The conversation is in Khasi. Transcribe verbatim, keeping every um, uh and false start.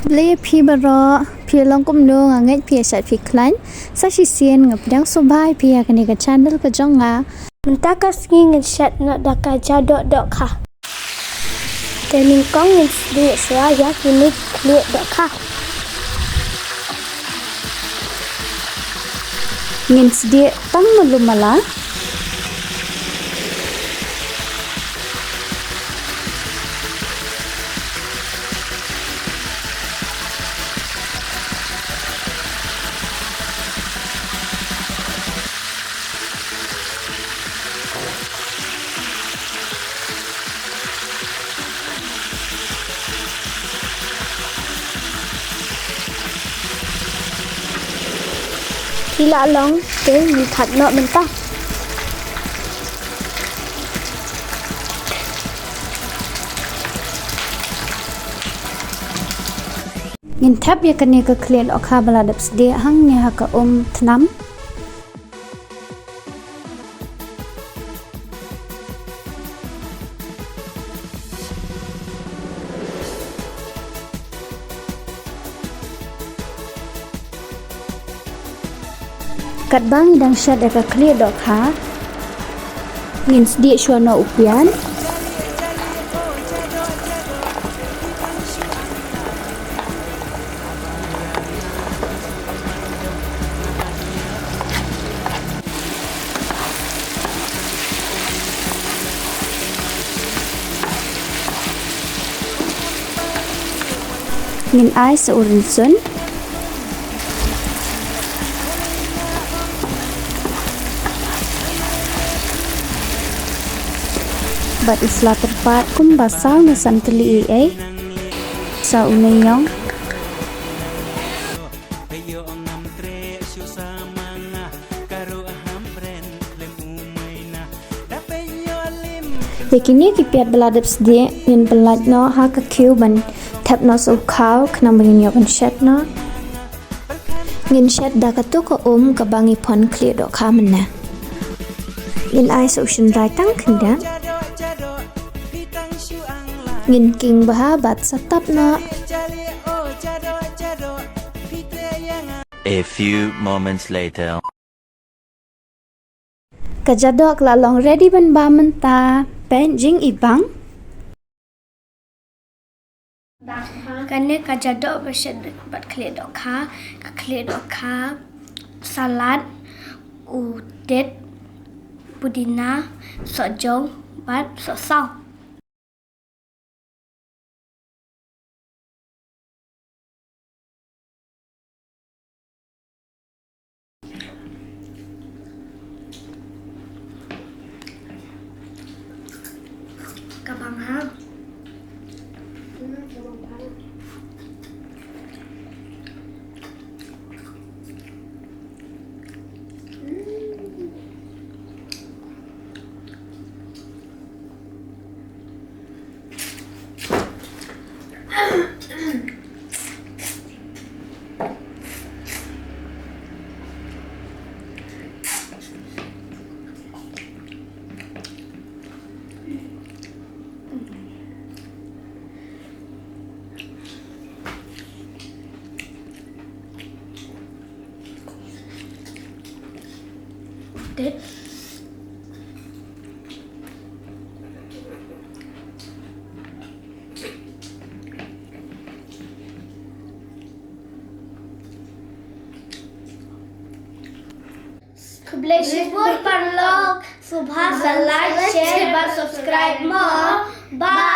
Khublei ïa phi baroh, phi long kumno, nga ngeit phi ïa shat phi khlaiñ. Sa shisien nga pdiang sngewbha ïa phi ha kane ka channel ka jong nga. Mynta ka sngi ngin shet noh da ka jadoh dohkha. Te nyngkong ngin sdieh shuwa ïa kine ki khlieh dohkha. Ngin sdieh tang malu mala. Ki la long te ngin thad noh mynta. Ngin thep ïa kane ka khlieh dohkha ba la dep sdieh hangne ha ka um thnam. Katba ngi dang shet ïa ka khlieh dohkha, ngin sdieh shuwa noh u pian. Ngin ai sa u rynsun. Bad u sla tyrpad kumba saw ne san tylli ei ei. Sa u neiong. Ïa kine ki piat ba la dep sdieh ngin pyllait noh ha ka khiew ban thep noh sa u khaw khnang ba ngin ïoh ban shet noh. Ngin shet da kato ka um kaba ngi phong khlieh dohkha mynne. Ngin ai sa u shynrai tang khyndiat. Ngin king bha bad sa tap noh. A few moments later. Ka jadoh ka la long ready ban bam mynta. Peit jingibang. Kane ka jadoh ba shet bad khlieh dohkha, ka khlieh dohkha, salad, u tit, pudina, sohjong bad sohsaw. Ka bang ha. Khublei shibun paralok, sngewbha sa like, share bad subscribe mo. Bye.